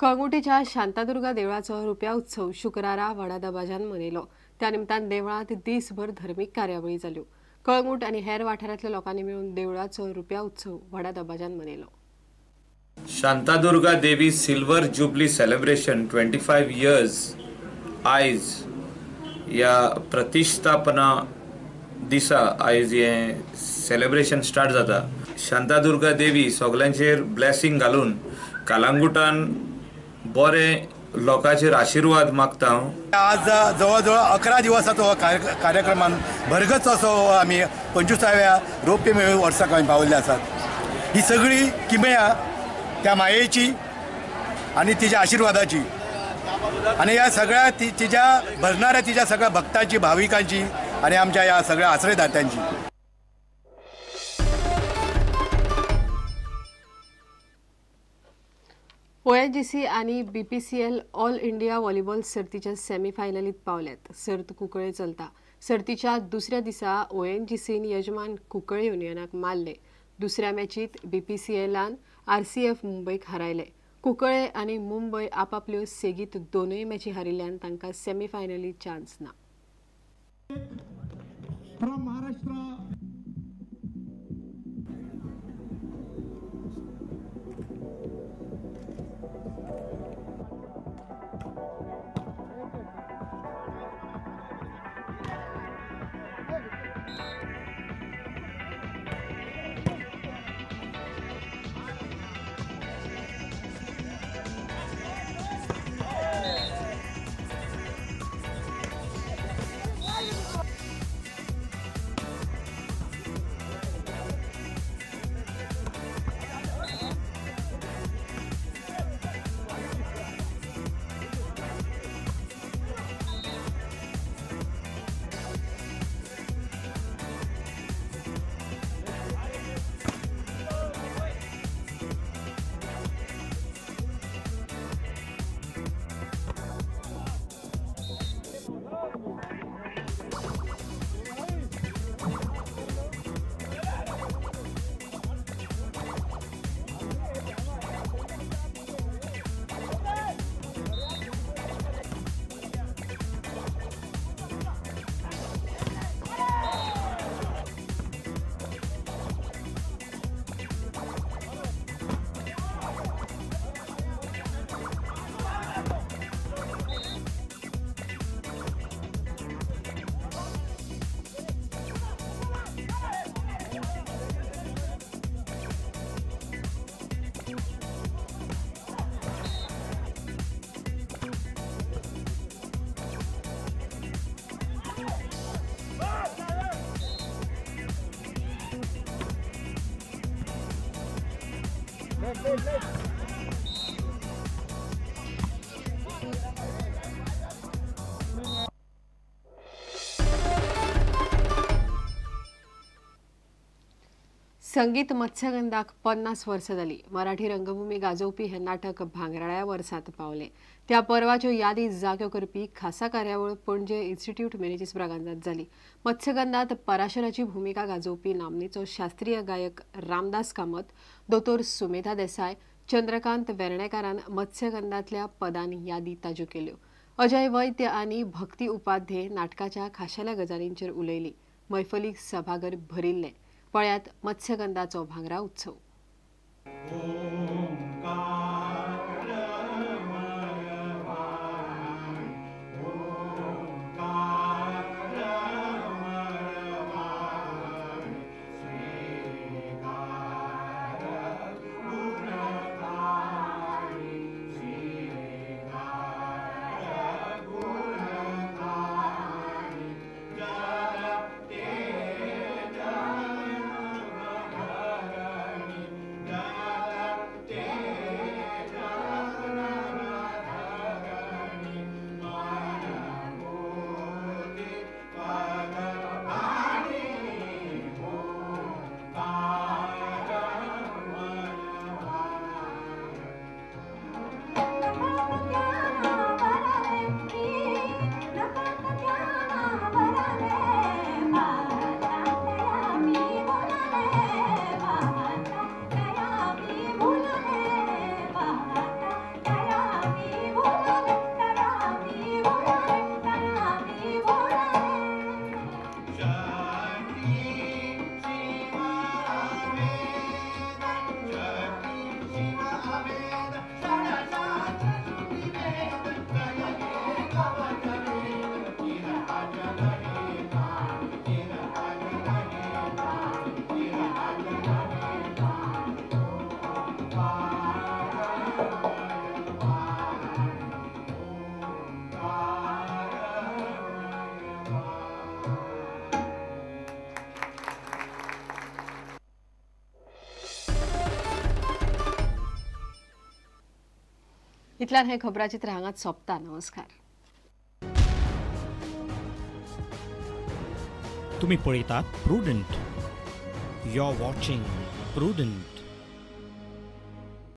कळंगुटेच्या शांतादुर्गा देवळाचो रुप्या उत्सव शुक्रारा व्हडा दबाज्यान मनयलो. त्या निमतान देवळांत दीसभर धर्मीक कार्यावळी जाल्यो. कळंगूट आनी हेर वाठारांतल्या लोकांनी मेळून देवळाचो रुप्या उत्सव व्हडा दबाज्यान मनयलो. Shantadurga Devi silver jubilee celebration 25 years आयज ह्या प्रतिष्ठापना दिसा आयज हें सेलिब्रेशन स्टार्ट जाता. शांतादुर्गा देवी सगल्यांचेर ब्लेसिंग घालून कालांगुटान बरे लोकांचेर आशिर्वाद मागता हांव. आज जवळजवळ 11 दिवसाचो हो कार्यक्रमान भरगच असो आमी 25व्या रौप्य मेळून वर्साक आमी पावल्ले आसात. ही सगळी किमया त्या मायेची आनी तिच्या आशिर्वादाची आनी ह्या सगळ्या तिच्या भरणाऱ्या तिच्या सगळ्या भक्तांची, भाविकांची आनी आमच्या ह्या सगळ्या आश्रयदात्यांची. ONGC आनी BPCL all India volleyball सर्तीच्या सेमीफायनलीत पावल्यात. सर्त कुंकळे चलता. सर्तीच्या दुसऱ्या दिसा ONGCन यजमान कुंकळे युनियनाक मारले. दुसऱ्या मॅचीत BPCLान RCF मुंबयक हारायले. कुंकळे आनी मुंबय आपापल्यो सेगीत दोनूय मॅची हारिल्ल्यान तांकां सेमीफायनलीत चान्स ना. संगीत मत्स्यगंधाक 50 वर्सां जाली. मराठी रंगभूमी गाजोवपी हें नाटक भांगराळ्या वर्सांत पावलें. त्या पर्वाच्यो यादी जाग्यो करपी खासा कार्यावळ पणजे इन्स्टिट्यूट मेनेजीस ब्रागांझात जाली. मत्स्यगंधात पराशराची भुमिका गाजोवपी नामनेचो शास्त्रीय गायक रामदास कामत, दोतोर सुमेधा देसाय, चंद्रकांत वेर्णेकारान मत्स्यगंधातल्या पदान यादी ताज्यो केल्यो. अजय वैद्य आनी भक्ती उपाध्ये नाटकाच्या खाशेल्या गजालींचेर उलयली. मैफलीक सभाघर भरिल्लें. पळयात मत्स्यगंधाचो भांगरा उत्सव. Yeah. इतल्यान हें खबराचित्र हांगाच सोंपता. नमस्कार. तुम्ही पळयतात Prudent. You are watching Prudent.